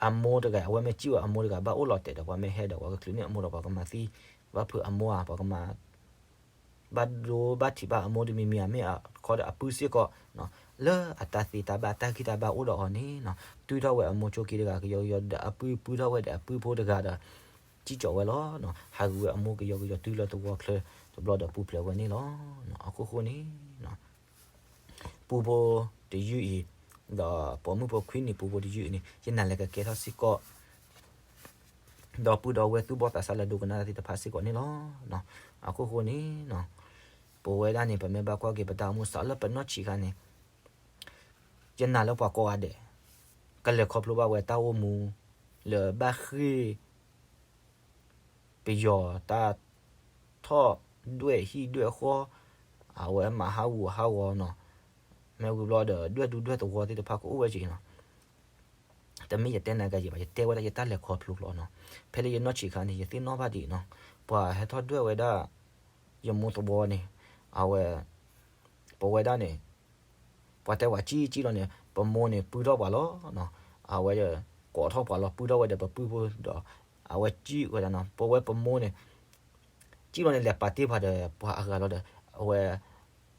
အမိၢ်တဂၤ အဝဲမ့ၢ်စံၣ်ဝဲအမိၢ်တဂၤ ဘၣ်အိၣ်လီၤတဲာ်ဒီး ပှၤမ့ၢ်ဟဲဒီး ပှၤကချုးန့ၢ်အမိၢ်ဒီး ပှၤကမၤသံ ဘၣ်ဖုးအမိၢ်ဧါ ပှၤကမၤ ဘၣ်ဒိဘၣ်ထံးဘၣ်အမိၢ်တမံၤမံၤဧါ မ့ၢ်အခီဒီးအပုၢ်စ့ၢ်ကီးနီၤ လၢအတၢ်သ့တၢ်ဘၣ် တၢ်ဂံၢ်တၢ်ဘါအိၣ်ဒီးအီၤန့ၣ်နီၤ တွံၢ်ထီၣ်ဝဲအမိၢ်ဆိးက့တဂၤ ကယီကယီဒီး အပုၢ်ပုၢ်ထီၣ်ဝဲဒီးအပုၢ်ဖိတဂၤဒီး စံၣ်ကၠီၤဝဲလီၤနီၤ. ဟးဂုာ်ဝဲအမိၢ်ကယီကယီတုၤလၢသဝီချၢတဘျီဒီးပူၤဖျဲးဝဲန့ၣ်လီၤ. အခိၣ်ဃိန့ၣ် ပူဖိတယုၢ်အံၤ ဒီးပိာ်မုၣ်ဖိ Queenie ပူဖိတယုၢ်အံၤန့ၣ် ယနာ်လၢကကဲထီၣ်စ့ၢ်ကီး ဒီပုၢ်ဒီဝဲၢ်သူၣ်ဘီၣ်သးစၢ်လၢဒိကနၣ်တၢ်သ့ၣ်တဖၣ်စ့ၢ်ကီးန့ၣ်လီၤ. အခိၣ်ဃိန့ၣ် ပဝဲဒၣ်န့ၣ် ပမ့ၢ်ဘၣ်ကွၢ်က့ၤပတၢ်အိၣ်မူစးလၢပနီၢ်ဆံးခါန့ၣ် ယနာ်လၢပှၤကိးဂၤဒဲး ကလဲၤခီဖျိဘၣ်ဝဲတၢ်အိၣ်မူ လၢဘၣ်ဃ့ၢ် ပယီၤတၢ်ထီၣ်ဒွဲၣ်ဟံၣ်ဒွဲၣ်ဃီ အဝဲမၤဟးဂူာ်ဟးဂီၤနီၤ, မ့ၢ်ဝံၤဘျီဒီး ဒွဲၣ်ဒူဒွဲၣ်သဝီသ့ၣ်တဖၣ်ကအိၣ်ဝဲက့ၤနီၤ. တမ့ၢ်ယတဲနၤကယံာ်ဘၣ်, ယတဲဝဲဒၣ်ယတၢ်လဲၤခီဖျိလီၤနီၤ. ဖဲလၢယနီၢ်ဆံးခါန့ၣ် ယသ့ၣ်နီၣ်ဘၣ်ဒံးနီၤ, ပှၤဟဲထီၣ်ဒွဲၣ်ဝဲဒၣ် ယမိၢ်သဝီန့ၣ်, အဝဲ ပဝဲဒၣ်န့ၣ် ပှၤတဲပှၤကံၣ်ကံၣ်လီၤန့ၣ် ပမိၢ်န့ၣ်ပုၢ်ထီၣ်ပှၤလီၤနီၤ. အဝဲ ကိးထီၣ်ပှၤလီၤ ပုၢ်ထီၣ်ဝဲဒီးပပုၢ်ဖိဒီး အဝဲကံၣ်ဝဲဒၣ်နီၤ. ပဝဲပမိၢ်န့ၣ် ကံၣ်လီၤန့ၣ် လဲၤပာ်တ့ၢ်ပှၤဒီးပှၤအဂၤလီၤဒီး အဝဲ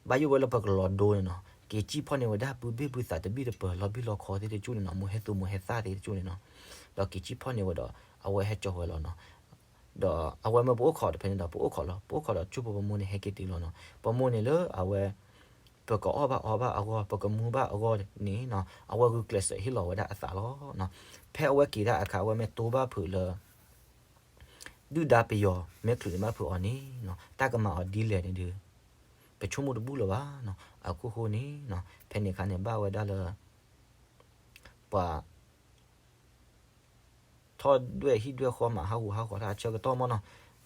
ဘၣ်ယိၣ်ဝဲလၢပကလီၤဒိန့ၣ်နီၤ, က့ၤကံၣ်ဖီၣ်န့ၢ်ဝဲဒၣ်ပုၢ်ဘ့ၣ်ပုၢ်သးတဘ့ၣ်တပၢၤ လီၤဘံၣ်လီၤခီသ့ၣ်တကၠူၢ်န့ၣ်နီၤ, မိၢ်ဟဲသူၣ်မိၢ်ဟဲသၣ်သ့ၣ်တကၠူၢ်န့ၣ်နီၤ, ဒီးက့ၤကံၣ်ဖီၣ်န့ၢ်ဝဲဒီး အဝဲဟဲကၠီၤဝဲလီၤနီၤ. ဒီးအဝဲမ့ၢ်ပအိၣ်ခိးတဖဲန့ၣ်ဒီး ပအိၣ်ခိးလီၤ, ပအိၣ်ခိးဒီးကၠိဖိပမိၢ်န့ၣ်ဟဲက့ၤတုၤလီၤနီၤ. ပမိၢ်န့ၣ်လၢအဝဲ ပကအီၣ်ဘၣ်အီဘၣ်အဂီၢ် ပကမူဘၣ်အဂီၢ်န့ၣ်နီၤ, အဝဲဂုာ်ကျဲးစၢးဟ့ၣ်လီၤဝဲဒၣ်အသးလီၤနီၤ. ဖဲအဝဲက့ၤတၢ်အခါ အဝဲမ့ၢ်တိၢ်ဘၣ်ဖုးလၢ ဒုၣ်ဒါပယီၤမ့ၢ်ချုးန့ၢ်ဘၣ်ဖုးအီၤန့ၣ်နီၤ, တၢ်ကမၤအီၤဒ်လဲၣ်န့ၣ်ဒီး ပဆိကမိၣ်တဘူၣ်လၢၤဘၣ်နီၤ. အခိၣ်ဃိန့ၣ်နီၤ, ဖဲန့ၣ်အခါန့ၣ် ဘၣ်ဝဲဒၣ်လၢ ပှၤ ထီၣ်ဒွဲၣ်ဟံၣ်ဒွဲၣ်ဃီ မၤဟးဂူာ်ဟးဂီၤတၢ်အဆၢကတီၢ်မီၢ်နီၤ.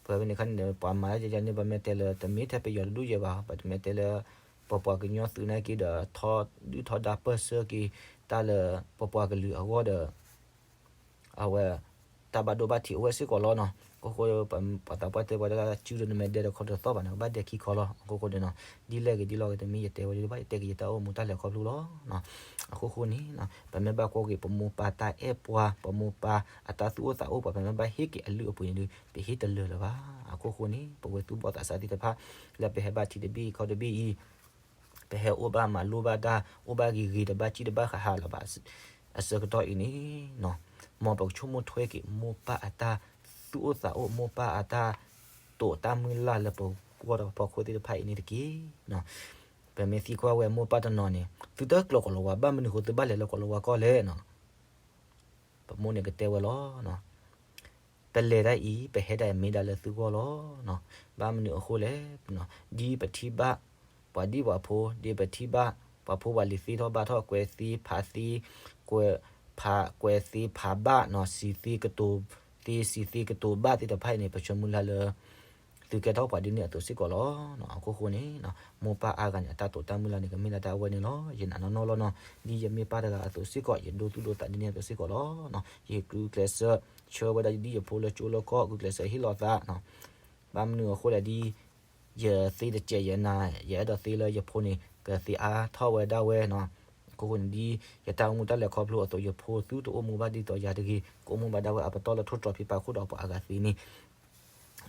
ပဝဲန့ၣ်အခါန့ၣ် ပှၤမၤဒ်ယဲန့ၣ် ပမ့ၢ်တဲလၢ တမ့ၢ်ထဲပယီၤတဒူၣ်ယဲဘၣ်, ပတမ့ၢ်တဲလၢ ပပှၤကညီသုးနာ်က့ဒီး ထီဒုၣ်ထီဒါပၢၢ်ဆၢက့ၤတၢ်လၢ ပပှၤကလုာ်အဂီၢ်ဒီး အဝဲ တၢ် တၢ်ဘၣ်ဒိဘၣ်ထံးအိၣ်ဝဲစ့ၢ်ကီးလီၤနီၤ. အခိၣ်ဃိ ပှၤသးပှၢ်တဲပှၤဒၣ် စုဒိၣ်နမဲာ်ဒဲးတခီတသီၣ်ဘၣ်န့ၣ် ကဘၣ်ဒဲးခံခီလီၤ. အခိၣ်ဃိန့ၣ်နီၤ ဒ်လဲၣ်ဂ့ၤဒ်လဲၣ်ဂ့ၤ တမ့ၢ်ယတဲဝဲဒ်ဘၣ် ယတဲက့ၤယတၢ်အိၣ်မူတၢ်လဲၤခီဖျိလီၤ. အခိၣ်ဃိန့ၣ် ပမ့ၢ်ဘၣ်ကွၢ်က့ၤ ပမိၢ်ပၢ်တၢ်အဲၣ်ပှၤ ပမိၢ်ပၢ်အတၢ်သူၣ်အိၣ်သးအိၣ် ပှၤ ပမ့ၢ်ဘၣ်ဟ့ၣ်က့ၤအလုၢ်အပှ့ၤန့ၣ်ဒီး ပဟ့ၣ်တလၢာ်လၢၤဘၣ်. အခိၣ်ဃိန့ၣ် ပဝဲသူၣ်ဘီၣ်သးစၢ်သ့ၣ်တဖၣ် လၢပဟဲဘၣ်ထံတဘ့ၣ်အံၤခီတဘ့ၣ်အံၤ ပဟဲအိၣ်ဘၣ်မၤလိဘၣ်တၢ် အိၣ်ဘၣ်ဂ့ၤဂ့ၤ တဘၣ်စံၣ်တဘၣ်ဃးဟးလၢၤဘၣ် အဆၢကတီၢ်အံၤန့ၣ် မ်ပကဆိကမိၣ်ထွဲက့ၤ မိၢ်ပၢ်အတၢ်သူၣ်အိၣ်သးအိၣ် မိၢ်ပၢ်အတၢ်တိာ်တၢ်မုၢ်လၢ်လၢပဂီၢ်ဒီးပဖီခိၣ်သ့ၣ်တဖၣ်အံၤန့ၣ်တက့ၢ်. ပမ့ၢ်သံကွၢ်ဝဲမိၢ်ပၢ်တနီၤန့ၣ် သုတကျိးကီးလၤဝါ ဘၣ်မနုၤဃိသုဘၣ်လဲၤလၢကီးလၤဝါကီၢ်လဲၣ်နီၤ. ပမိၢ်န့ၣ်ကတဲဝဲလီၤ. ပလဲၤတၢ်အံၤ ပဟဲဒၣ်အံၤမ့ၢ်ဒၣ်လၢသုဂီၢ်လီၤ. ဘၣ်မနုၤအဃိလဲၣ်, ဒ်ပထံၣ်ဘၣ် ပှၤဒံၣ်ပှၤဖိ ဒ်ပထံၣ်ဘၣ် ပှၤဖိပှၤလံၤသ့ထီၣ်ဘၣ်ထီၣ် ကွဲးသ့ဖးသ့ ကွဲးဖး ကွဲးသ့ဖးဘၣ်နီၤ စံးသ့ကတိၤသ့ စံးသ့ကတိၤဘၣ်သ့ၣ်တဖၣ်အံၤန့ၣ် ပဆၢမုၢ်လၢ်လၢ သုကဲထီၣ်ပှၤဒ်န့ၣ်အသိးစ့ၢ်ကီးလီၤ. အခိၣ်ဃိန့ၣ် မိၢ်ပၢ်အါဂၤန့ၣ် အတၢ်တိာ်တၢ်မုၢ်လၢ်န့ၣ် ကမ့ၢ်ဒၣ်တၢ်အဝဲန့ၣ်လီၤ. ယနာ်နီၢ်နီၢ်လီၤနီၤ, ဒ်ယမ့ၢ်ပၢ်တဂၤအသိးစ့ၢ်ကီး ယဒိသူၣ်ဒိသးဒ်န့ၣ်အသိးစ့ၢ်ကီးလီၤ. ယဂုာ်ကျဲးစၢး ဆှၢဝဲဒၣ်ဒ်ယဖိလၢကၠိလၢကီၢ် ဂုာ်ကျဲးစၢးဟ့ၣ်လီၤသး ဘၣ်မနုၤအဃိလဲၣ် ဒ် ယသ့တစဲးယနၤ ယအဲၣ်ဒိးသ့လၢယဖိန့ၣ် ကသ့အါထီၣ်ဝဲဒၣ်ဝဲနီၤ. အခိၣ်ဃိန့ၣ် ဒ်ယတၢ်အိၣ်မူတၢ်လဲၤခီဖျိအသိး ယဖိသုတအိၣ်မူဘၣ်ဒ်သိးယၤတဂ့ၤ, ကအိၣ်မူဘၣ်ဒၣ်ဝဲအပတီၢ်လၢထိၣ်တြီၤဖံးပာ်ခိၣ်ဒီးပှၤအဂၤသ့န့ၣ်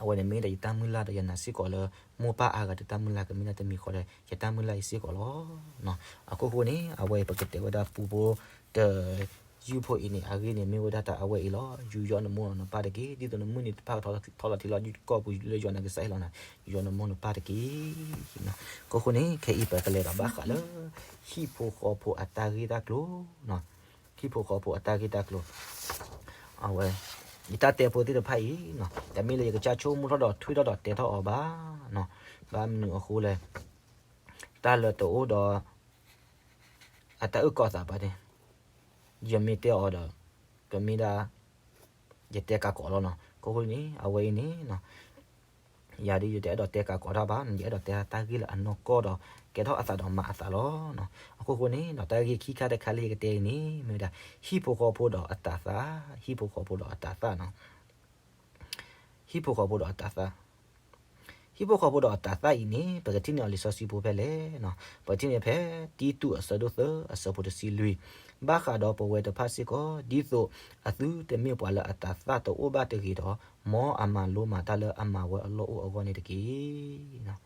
အဝဲန့ၣ်မ့ၢ်ဒၣ်ယတၢ်မုၢ်လၢ်ဒီးယနာ်စ့ၢ်ကီးလၢ မိၢ်ပၢ်အါဂၤတၢ်မုၢ်လၢ်ကမ့ၢ်ဒၣ်တမံၤဃီဒီး ယတၢ်မုၢ်လၢ်အံၤစ့ၢ်ကီးလီၤ. အခိၣ်ဃိန့ၣ် အဝဲအံၤပကတဲဝဲဒၣ်ပူဖိတ ယူၢ်ဖိအံၤန့ၣ် အဂ့ၢ်န့ၣ်မ့ၢ်ဝဲဒၣ်တၢ်အဝဲအံၤလီၤ. ယူးယီၣ်နမိၢ်နပၢ်တက့ၢ်. ဒ်သိးနမုၢ်နံၤတဖၣ်ထီလီၤထီလီၤထံလီၤ ယူၢ်ကီၢ်ပူၤလၢယွၤနကစၢ်ဟ့ၣ်လီၤနၤ, ယူးယီၣ်နမိၢ်နပၢ်တက့ၢ်. အခိၣ်ဃိန့ၣ် ခဲအံၤပကလဲၤဒီးဘၣ်ဃးလၢ ဟံၣ်ဖိဃီဖိအတၢ်ဂ့ၢ်တၢ်ကျိၤ ဟံၣ်ဖိဃီဖိအတၢ်ဂ့ၢ်တၢ်ကျိၤ အဝဲ ယတၢ်တဲဖိသ့ၣ်တဖၣ်အံၤ တမ့ၢ်လၢယကစၢ်ဆိကမိၣ်ထီၣ်ဒီးထွံၣ်ထီၣ်ဒီးတဲထီၣ်အီၤဘၣ်. ဘၣ်မနုၤအဃိလဲၣ်, တၢ်လၢတအိၣ်ဒီး အတၢ်အုၣ်ကီၤသးဘၣ်န့ၣ် ယမ့ၢ်တဲအီၤဒီး ကမ့ၢ်ဒၣ် ယတဲကးကီးလီၤနီၤ. အခိၣ်ဃိန့ၣ် အဝဲအံၤန့ၣ် ယၤဒ်ယတအဲၣ်ဒိးတဲကးကီးတၢ်ဘၣ်, ယအဲၣ်ဒိးတဲတၢ်ဂ့ၢ်လၢအနီၢ်ကီၢ်ဒီး ကဲထီၣ်အသးဒီးမၤအသးလီၤ. အခိၣ်ဃိန့ၣ် တၢ်ဂ့ၢ်ခံခါတခါလၢယကတဲအံၤန့ၣ် မ့ၢ်ဝဲဒၣ် ဟံၣ်ဖိဃီဖိဒီးအတၤသၣ်, ဟံၣ်ဖိဃီဖိဒီးအတၤသၣ်နီၤ. ဟံၣ်ဖိဃီဖိဒီးအတၤသၣ်, ဟံၣ်ဖိဃီဖိဒီးအတၤသၣ်အံၤန့ၣ် ပကထံၣ်န့ၢ်အီၤလံာ်စီဆှံဖိဖဲလဲၣ်နီၤ. ပကထံၣ်န့ၢ်ဖဲ တံတူးအဆၢဒိၣ်သၢ အဆၢဖိတဆံလွံၢ်, ဘၣ်ဃးဒီးပဝဲတဖၣ်စ့ၢ်ကီး ဒ်သိးအသုတမ့ၢ်ပှၤလၢအတၤသၣ်တအိၣ်ဘၣ်တဂ့ၤဒီး မ်အမၤလိမၤတၢ်လၢအမၤဝဲအလီၢ်အိၣ်အဂီၢ်န့ၣ်တက့ၢ်.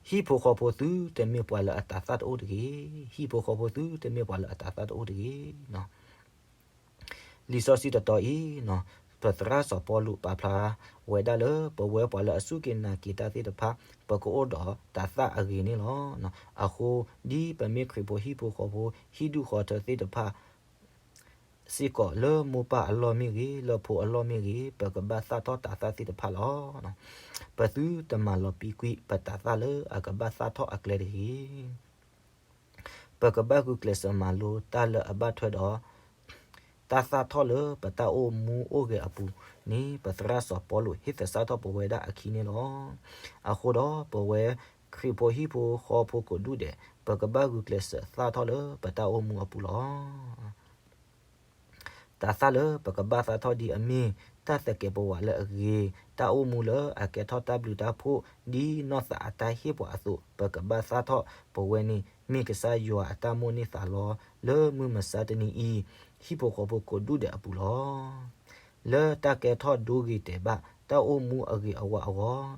ဟံၣ်ဖိဃီဖိသုတမ့ၢ်ပှၤလၢအတၤသၣ်တအိၣ်တဂ့ၤ, ဟံၣ်ဖိဃီဖိသုတမ့ၢ်ပှၤလၢအတၤသၣ်တအိၣ်တဂ့ၤနီၤ. လံာ်စီဆှံတတီၤအံၤ ပသရၣ်စီၤပီလူးပာ်ဖျါဝဲဒၣ်လၢ ပဝဲပှၤလၢအစူၢ်က့ၤနာ်က့ၤတၢ်သ့ၣ်တဖၣ် ပကအိၣ်ဒီးတၤသၣ်အဂ့ၤန့ၣ်လီၤ. အဃိ ဒ်ပမ့ၢ်ခရံာ်ဖိဟံၣ်ဖိဃီဖိ ဟံၣ်ဒူၣ်ဃီထၢသ့ၣ်တဖၣ် စ့ၢ်ကီး လၢမိၢ်ပၢ်အလီၢ်မ့ၢ်ဂ့ၤ, လၢဖိအလီၢ်မ့ၢ်ဂ့ၤ, ပကဘၣ်သၣ်ထီၣ်တၤသၣ်သ့ၣ်တဖၣ်လီၤ. ပသုတမၤလီၤပံကွံာ်ပတၤသၣ်လၢအကဘၣ်သၣ်ထီၣ်အကျဲတဂ့ၤ. ပကဘၣ်ဂုာ်ကျဲးစၢးမၤလိတၢ်လၢအဘၣ်ထွဲဒီး တၢ်သၣ်ထီၣ်လၢပတၢ်အိၣ်မူအိၣ်ဂဲၤအပူၤန့ၣ် ပသရၣ်စီၤပီလူးဟ့ၣ်သဆၣ်ထီၣ်ပဝဲဒၣ်အခံန့ၣ်လီၤ. အဃိဒီး ပဝဲခရံာ်ဖိဟံၣ်ဖိဃီဖိကိးဒူၣ်ဒဲး ပကဘၣ်ဂုာ်ကျဲးစၢးသၣ်ထီၣ်လၢပတၢ်အိၣ်မူအပူၤလီၤ. တၤသၣ်လၢပကဘၣ်သၣ်ထီၣ်ဒ်အမ့ၢ် တၢ်သကဲးပဝးလၢအဂ့ၤ, တၢ်အိၣ်မူလၢအကဲထီၣ်တၢ်ဘျုးတၢ်ဖှိၣ် ဒ်နီၢ်သးအတၢ်ဟ့ၣ်ပှၤအသိး ပကဘၣ်သၣ်ထီၣ်ပဝဲန့ၣ် မ့ၢ်ကစၢ်ယွၤအတၢ်မိၣ်န့ၢ်သးလီ လၢမုၢ်မဆါတနံၤအံၤ ဟံၣ်ဖိဃီဖိကိးဒူၣ်ဒဲးအပူၤလီၤ. လၢတၢ်ကဲထီၣ်ဒိဂ့ၤတဲာ်ဘၣ် တၢ်အိၣ်မူအဂ့ၤအဝါအဂီၢ်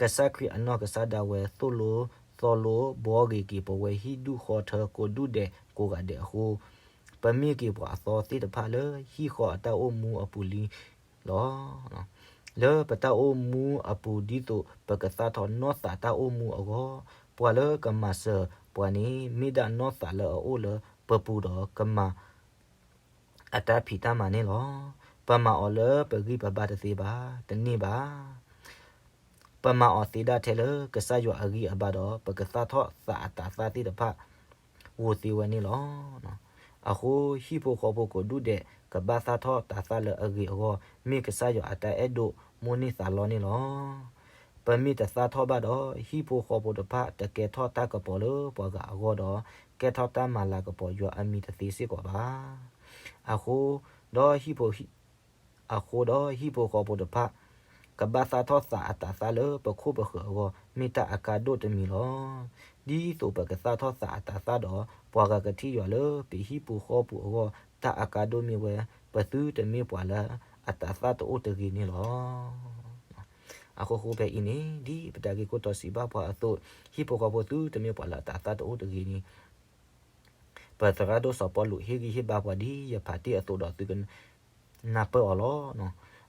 ကစၢ်ခရံာ်အနီၢ်ကစၢ်ဒၣ်ဝဲ သိၣ်လိသီလိဘှီဂ့ၤက့ၤပဝဲဟံၣ်ဒူၣ်ဃီထၢကိးဒူၣ်ဒဲးကိးဂၤဒဲးအဃိ ပမ့ၢ်က့ၤပှၤအသီသ့ၣ်တဖၣ်လၢဟံၣ်ဃီအတၢ်အိၣ်မူအပူၤလံလီၤ. လၢပတၢ်အိၣ်မူအပူၤ ဒ်သိးပကသၣ်ထီၣ်နီၢ်သးတၢ်အိၣ်မူအဂီၢ် ပှၤလၢကမၤစၢၤပှၤန့ၣ် မ့ၢ်ဒၣ်နီၢ်သးလၢအအိၣ်လၢပပူၤဒီးကမၤ အတၢ်ဖံးတၢ်မၤန့ၣ်လီၤ. ပမၤအီၤလၢပဂံၢ်ပဘါတသ့ဘၣ်, တန့ၢ်ဘၣ်. ပမၤအီၤသ့ဒၣ်ထဲလၢကစၢ်ယွၤအဂံၢ်အဘါဒီး ပကသၣ်ထီၣ်သးအတၤသၣ်သ့ၣ်တဖၣ် ဂိၤသ့ဝဲန့ၣ်လီၤ. အဃိ ဟံၣ်ဖိဃီဖိကိးဒူၣ်ဒဲး ကဘၣ်သၣ်ထီၣ်တၤသၣ်လၢအဂ့ၤအဂီၢ် မ့ၢ်ကစၢ်ယွၤအတၢ်အဲၣ်ဒိးမိၣ်န့ၢ်သးလီန့ၣ်လီၤ. ပမ့ၢ်တသၣ်ထီၣ်ဘၣ်ဒီး ဟံၣ်ဖိဃီဖိတဖၣ် တကဲထီၣ်တၢ်ကပီၤလၢပှၤဂၤအဂီၢ်ဒီး ကဲထီၣ်တၢ်မၤလၤကပီၤယွၤအမံၤတသ့စ့ၢ်ကီးဘၣ်. အဃိ ဒီးဟံၣ်ဖိ အဃိဒီးဟံၣ်ဖိဃီဖိတဖၣ် ကဘၣ်သၣ်ထီၣ်သးအတၤသၣ်လၢပခိၣ်ပဃၢၤအဂီၢ် မ့ၢ်တၢ်အကါဒိၣ်တမံၤလီၤ. ဒ်သိးပကသၣ်ထီၣ်သးအတၤသၣ်ဒီး ပှၤဂၤကထံၣ်ယွၤလၢပဟံၣ်ပူၤဃီပူၤအဂီၢ် တၢ်အကါဒိၣ်မ့ၢ်ဝဲ ပသုတမ့ၢ်ပှၤလၢအတၤသၣ်တအိၣ်တဂ့ၤန့ၣ်လီၤ. အဃိဃိဖဲအံၤန့ၣ် ဒ်ပတၢ်ဂ့ၢ်ခိၣ်တီစံးဘၣ်ပှၤအသိး, ဟံၣ်ဖိဃီဖိသုတမ့ၢ်ပှၤလၢအတၤသၣ်တအိၣ်တဂ့ၤန့ၣ် ပသရၣ်ဒိၣ်စီၤပီလူးဟ့ၣ်ဂံၢ်ဟ့ၣ်ဘါပှၤဒ်ယဖးတ့ၢ်အသိးဒီး သုကနၢ်ပၢၢ်အီၤလီၤ.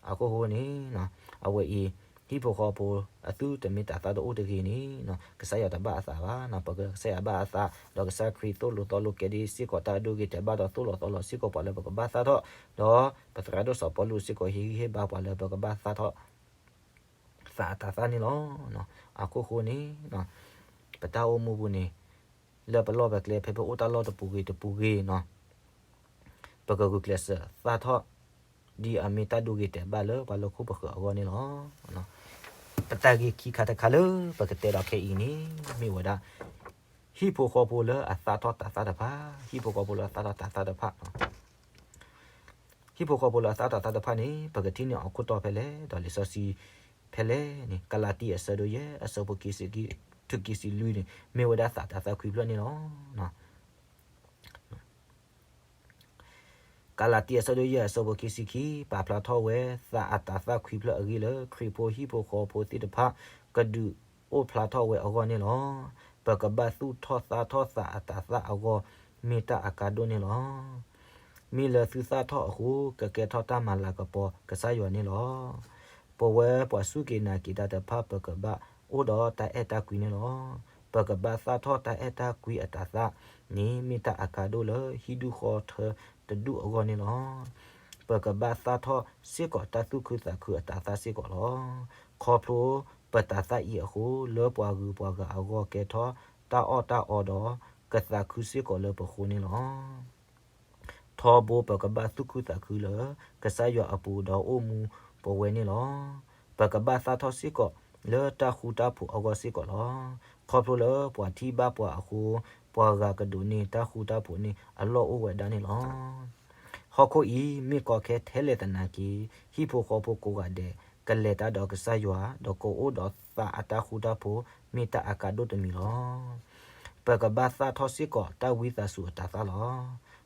အဃိဃိန့ၣ် အဝဲအံၤ ဟံၣ်ဖိဃီဖိအသုတမ့ၢ်တၤသၣ်တအိၣ်တဂ့ၤန့ၣ် ကစၢ်ယွၤတဘၣ်အသးဘၣ်. ပကစၢ်ယွၤဘၣ်အသး ဒီးကစၢ်ခရံာ်သိၣ်လိသီလိကဲဒ်စ့ၢ်ကီးတၢ်အဒိဂ့ၤတဲာ်ဘၣ်ဒီးသိၣ်လီၤသီလီၤစ့ၢ်ကီးပှၤလၢပကဘၣ်သၣ်ထီၣ်, ဒီးပသရၣ်ဒိၣ်စီၤပီလူးစ့ၢ်ကီးဟ့ၣ်ဂံၢ်ဟ့ၣ်ဘါပှၤလၢပကဘၣ်သၣ်ထီၣ် သးအတၤသၣ်န့ၣ်လီၤ. အဃိဃိန့ၣ် ပတၢ်အိၣ်မူပူၤန့ၣ် လၢပလီၢ်ပကျဲဖဲပအိၣ်တၢ်လီၢ်တပူၤဂ့ၤတပူၤဂ့ၤနီၤ ပကဂုာ်ကျဲးစၢးသၣ်ထီၣ် ဒ်အမ့ၢ်တၢ်ဒိဂ့ၤတဲာ်ဘၣ်လၢပှၤလၢခိၣ်ပဃၢၤအဂီၢ်န့ၣ်လီၤ. ပတၢ်ဂ့ၢ်ခံခါတခါလၢပကတဲဒီးခဲအံၤန့ၣ် မ့ၢ်ဝဲဒၣ် ဟံၣ်ဖိဃီဖိလၢအသၣ်ထီၣ်တၤသၣ်တဖၣ်, ဟံၣ်ဖိဃီဖိလၢအသၣ်ထီၣ်တၤသၣ်တဖၣ်နီၤ ဟံၣ်ဖိဃီဖိလၢအသၣ်ထီၣ်တၤသၣ်တဖၣ်န့ၣ် ပကထံၣ်န့ၢ်အီၤခိၣ်တီဖဲလဲၣ် ဒီးလံာ်စီဆှံဖဲလဲၣ်န့ၣ် ကလၤတံ အဆၢဒိၣ်ယဲၢ် အဆၢဖိခံဆံခံ တုၤခံဆံလွံၢ်န့ၣ် မ့ၢ်ဝဲဒၣ်သးတၤသၣ်ခွံဖျၢၣ်န့ၣ်လီၤ. ကလၤတံ အဆၢဒိၣ်ယဲၢ် အဆၢဖိခံဆံခံ ပာ်ဖျါထီၣ်ဝဲ သးအတၤသၣ်ခွံဖျၢၣ်အဂ့ၢ်လၢ ခရံာ်ဖိဟံၣ်ဖိဃီဖိသ့ၣ်တဖၣ် ကဒုးအိၣ်ဖျါထီၣ်ဝဲအဂီၢ်န့ၣ်လီၤ. ပကဘၣ်သူၣ်ထီၣ်သၣ်ထီၣ်သးအတၤသၣ်အဂီၢ် မ့ၢ်တၢ်အကါဒိၣ်န့ၣ်လီၤ. မ့ၢ်လၢသုသၣ်ထီၣ်အဃိ ကကဲထီၣ်တၢ်မၤလၤကပီၤကစၢ်ယွၤန့ၣ်လီၤ. ပဝဲပှၤစူၢ်က့ၤနာ်က့ၤတၢ်တဖၣ် ပကဘၣ်အိၣ်ဒီးတၢ်အဲၣ်တၢ်ကွံန့ၣ်လီၤ. ပကဘၣ်သၣ်ထီၣ်တၢ်အဲၣ်တၢ်ကွံအတၤသၣ်န့ၣ် မ့ၢ်တၢ်အကါဒိၣ်လၢဟံၣ်ဒူၣ်ဃီထၢတဒူၣ်အဂီၢ်န့ၣ်လီၤ. ပကဘၣ်သၣ်ထီၣ်စ့ၢ်ကီးတၢ်သူၣ်ခုသးခုအတၤသၣ်စ့ၢ်ကီးလီၤ. ခီဖျိပတၤသၣ်အံၤအဃိ လၢပှၤဂုၤပှၤဂၤအဂီၢ်ကဲထီၣ်တၢ်အီၣ်တၢ်အီဒီး ကသးခုစ့ၢ်ကီးလၢပဃိန့ၣ်လီၤ. ထီဘိပကဘၣ်သူၣ်ခုသးခုလၢ ကစၢ်ယွၤအပူၤဒီးအိၣ်မူပဝဲန့ၣ်လီၤ. ပကဘၣ်သၣ်ထီၣ်စ့ၢ်ကီးလၢတၢ်ဃူတၢ်ဖိးအဂီၢ်စ့ၢ်ကီးလီၤ. ခီဖျိလၢပှၤထံၣ်ဘၣ်ပှၤအဃိ ပှၤဂၤကဒိးန့ၢ်တၢ်ဃူတၢ်ဖိးန့ၣ်အလီၢ်အိၣ်ဝဲဒၣ်န့ၣ်လီၤ. ဟီၣ်ခိၣ်အံၤ မ့ၢ်ကီခဲထဲလဲၣ်သနာ်က့ ဟံၣ်ဖိဃီဖိကိးဂၤဒဲး ကလဲၤတၢ်ဒီးကစၢ်ယွၤ ဒီးကအိၣ်ဒီးသးအတၢ်ဃူတၢ်ဖိး မ့ၢ်တၢ်အကါဒိၣ်တမံၤလီၤ. ပကဘၣ်သၣ်ထီၣ်စ့ၢ်ကီးတၢ်ဝံသးစူၤအတၤသၣ်လီၤ.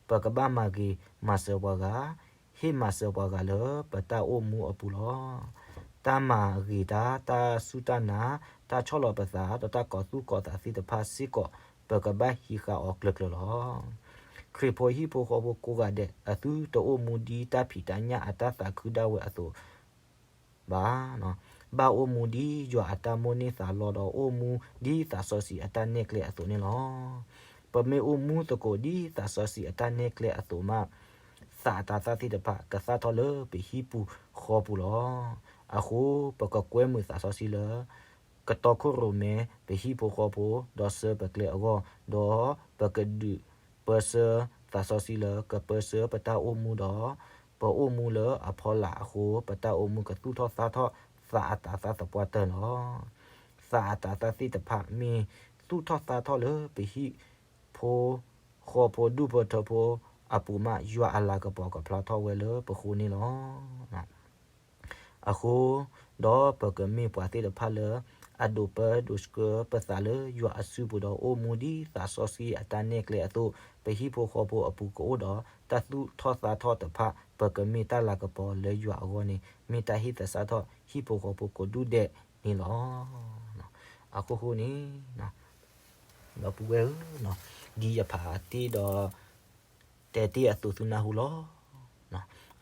ပကဘၣ်မၤဂ့ၤမၤစၢၤပှၤဂၤ, ဟ့ၣ်မၤစၢၤပှၤဂၤလၢပတၢ်အိၣ်မူအပူၤလီၤ. တၢ်မၤဂ့ၤတၢ်, တၢ်စူၢ်တၢ်နာ်, တၢ်ဆီၣ်လီၤပသး ဒီးတၢ်ကီၤသူၣ်ကီၤသးသ့ၣ်တဖၣ်စ့ၢ်ကီး ပကဘၣ်ဟံးဃာ်အီၤကျၢၤကျၢၤလီၤ. ခရံာ်ဖိဟံၣ်ဖိဃီဖိကိးဂၤဒဲး အသုတအိၣ်မူဒ်တၢ်ဖံးတၢ်ညၣ်အတၢ်သးခုဒၣ်ဝဲအသိး ဘၣ်, ဘၣ်အိၣ်မူဒ်ယွၤအတၢ်မိၣ်န့ၢ်သးလီ ဒီးအိၣ်မူဒ်သးစီဆှံအတၢ်နဲၣ်ကျဲအသိးန့ၣ်လီၤ. ပမ့ၢ်အိၣ်မူသကိးဒ်သးစီဆှံအတၢ်နဲၣ်ကျဲအသိးမး သးအတၤသၣ်သ့ၣ်တဖၣ် ကသၣ်ထီၣ်လၢပဟံၣ်ပူၤဃီပူၤလီၤ. အဃိ ပကကွဲမုာ်သးစီဆှံလၢ ကတီခိၣ်ရိၣ်မဲ ပဟံၣ်ဖိဃီဖိ ဒီးဆှၢပကျဲအဂီၢ်, ဒီးပကဒုးပၢဆှၢသးစီဆှံလၢ ကပၢဆှၢပတၢ်အိၣ်မူဒီး ပအိၣ်မူလၢအဖီလာ်အဃိ ပတၢ်အိၣ်မူကသူၣ်ထီၣ်သၣ်ထီၣ် သးအတၤသၣ်သပှၢ်တၢၢ်လီၤ. သးအတၤသၣ်သ့ၣ်တဖၣ် မ့ၢ်သူၣ်ထီၣ်သၣ်ထီၣ်လၢပဟံၣ်ဖိ ဃီဖိဒူၣ်ဖိထၢဖိအပူၤမး ယွၤအလၤကပီၤကဖျါထီၣ်ဝဲလၢပဃိန့ၣ်လီၤ. အဃိ ဒီးပကမ့ၢ်ပှၤသ့ၣ်တဖၣ်လၢ အဒိးပၢဒိးဆှၢပသးလၢယွၤအစုပူၤဒီး အိၣ်မူဒ်သးစီဆှံအတၢ်နဲၣ်ကျဲအသိး ပဟံၣ်ဖိဃီဖိအပူၤကအိၣ်ဒီး တၢ်သူၣ်ထီၣ်သၣ်ထီၣ်တဖၣ် ပကမ့ၢ်တၢ်လၤကပီၤလၢယွၤအဂီၢ်န့ၣ် မ့ၢ်တၢ်ဟ့ၣ်သဆၣ်ထီၣ်ဟံၣ်ဖိဃီဖိကိးဒူၣ်ဒဲးန့ၣ်လီၤ. အဃိဃိန့ၣ် ဒီပုၢ်ဝဲၢ်ဧၢ, ဒ်ယဖးတ့ၢ်ဒီး တဲတ့ၢ်အသိးသုနၢ်ဟူလီၤ.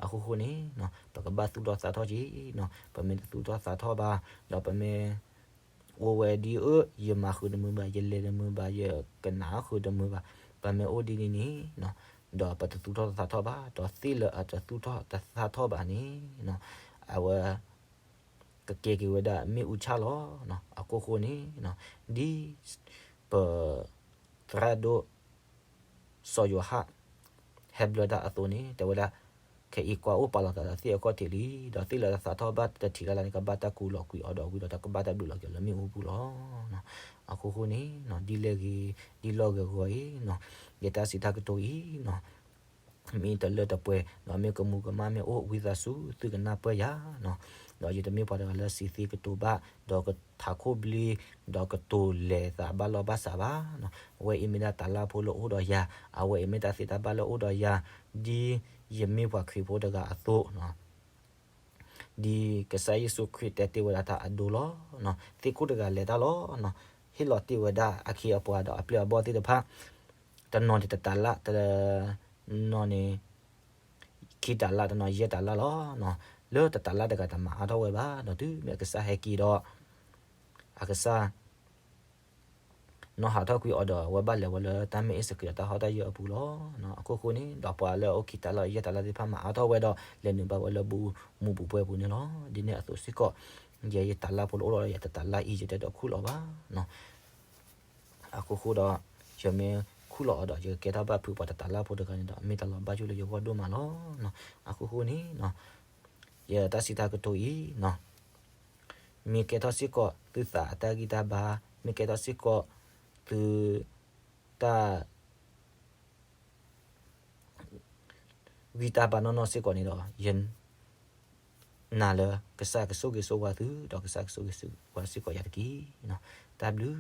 အဃိဃိန့ၣ် ပကဘၣ်သူၣ်ထီၣ်သးထီၣ်က့ၤ, ပမ့ၢ်တသူၣ်ထီၣ်သးထီၣ်ဘၣ်, ဒီးပမ့ၢ်အိၣ်ဝဲဒ်အၢ ယမၤဃုာ်တမုာ်ဘၣ်, ယလဲၤတမုာ်ဘၣ်, ယကနၣ်ဃုာ်တမုာ်ဘၣ်, ပမ့ၢ်အိၣ်ဒ်န့ၣ်န့ၣ် ဒီးပတသူၣ်ထီၣ်သးထီၣ်ဘၣ်, ဒီးသ့ၣ်လၢအတသူၣ်ထီၣ်တသးထီၣ်ဘၣ်န့ၣ် အဝဲ ကကဲက့ၤဝဲဒၣ်မ့ၣ်အူဆၣ်လီၤ. အဃိဃိန့ၣ် ဒ်ပ သရၣ်ဒိၣ် စီၤယိၤဟၣ် ဟဲဘျၢတၢ်အသိးန့ၣ် တဲဝဲဒၣ် ခဲအံၤကွၢ်အိၣ်ပာ်လီၤသးဒီးသ့ၣ်အဂီၢ်ထံးလံ, ဒီးသ့ၣ်လၢတသးထီၣ်ဘၣ်တထံးလၢ်လၢ်န့ၣ် ကဘၣ်တၢ်ကူလီၤကွံာ်အီၤဒီးဝံၤဒီး တၢ်ကဘၣ်တၢ်ဘျုးလီၤက့ၤလၢမ့ၣ်အူပူၤလီၤ. အဃိဃိန့ၣ် ဒ်လဲၣ်ဂ့ၤ ဒ်လီၢ်ဂ့ၤဂီၤအံၤ ယတၢ်စံးတၢ်ကတိၤအံၤ မ့ၢ်တလၢတပှဲၤ, ဒီးမ့ၢ်ကမူၤကမၣ်မ့ၢ်အိၣ် ဝံသးစူၤသုကနၢ်ပၢၢ်ယၤနီၤ. ဒီးယတမ့ၢ်ပှၤတဂၤလၢစံးသ့ကတိၤဘၣ်, ဒီးကထးခိၣ်ဘျ့, ဒီးကတိၤလဲၤသးဘၣ်လီၢ်ဘၣ်စးဘၣ်နီၤ. အဝဲအံၤမ့ၢ်ဒၣ်တၢ်လၢ်ဖိလၢအိၣ်ဒီးယၤ, အဝဲအံၤမ့ၢ်တၢ်သ့တၢ်ဘၣ်လၢအိၣ်ဒီးယၤ, ဒ်ယမ့ၢ်ပှၤခရံာ်ဖိတဂၤအသိးနီၤ. ဒ်ကစၢ်ယ့ၣ်ၡူးခရံာ်တဲတ့ၢ်ဝဲဒၣ်တၢ်အဒိလီၤ. သ့ၣ်ခိၣ်တဂၤလဲၤတၢ်လီၤ. ဟ့ၣ်လီၤတ့ၢ်ဝဲဒၣ်အခ့အပှၤဒီးအပျဲၢ်အဘီၣ်သ့ၣ်တဖၣ်, တနီၤန့ၣ်တတၤလၣ်, တနီၤန့ၣ် ခံတၤလၣ်, တနီၤယဲၢ်တၤလၣ်လီၤ. လၢတတၤလၣ်တဂၤတမၤအါထီၣ်ဝဲဘၣ်, ဒီးတုၤမ့ၢ်အကစၢ်ဟဲက့ၤဒီး အကစၢ် နီၢ်ဟးထီၣ်ကွံာ်အီၤဒီး အဝဲဘၣ်လဲၤဝဲလၢတၢ်မ့ၢ်အ့ၣ်စက့းဒီးတၢ်ဟီၣ်တၢ်ယၢၢ်အပူၤလီၤ. အခိၣ်ဃိန့ၣ် ဒီးပှၤလၢအအိၣ်ခံတၤလၣ်ယဲၢ်တၤလၣ်သ့ၣ်တဖၣ်မၤအါထီၣ်ဝဲဒီး လဲၤနုာ်ဘၣ်ဝဲလၢဘူၣ်မူပူၤပှဲၤပူၤန့ၣ်လီၤ. ဒ်န့ၣ်အသိးစ့ၢ်ကီး ယဲယတၤလၣ်ဖိလၢအိၣ်ဒီးယၤတတၤလၣ်အံၤ ယတအဲၣ်ဒိးခူၣ်လီၤဘၣ်နီၤ. အခိၣ်ဃိဒီး ယမ့ၢ်ခူၣ်လီၤအီၤဒီး ယကကဲထီၣ်ဘၣ်ဖုးပှၤတတၤလၣ်ဖိတဂၤန့ၣ်ဒီး မ့ၢ်တၢ်လီၤဘၣ်ယိၣ်လၢယဂီၢ်ဒိၣ်မးလီၤ. အခိၣ်ဃိန့ၣ် ယတၢ်စံးတၢ်ကတိၤအံၤ မ့ၢ်ကဲထီၣ်စ့ၢ်ကီးသုသးအတၢ်ဂံၢ်တၢ်ဘါ, မ့ၢ်ကဲထီၣ်စ့ၢ်ကီးသုတၢ် ဂံၢ်တၢ်ဘါနီၢ်နီၢ်စ့ၢ်ကီးန့ၣ်ဒီး ယနာ်လၢကစၢ်ကဆိၣ်ဂ့ၤဆိၣ်ဝါသု ဒီးကစၢ်ကဆိၣ်ဂ့ၤဆိၣ်ဝါစ့ၢ်ကီးယၤတက့ၢ်. တၢ်ဘျုး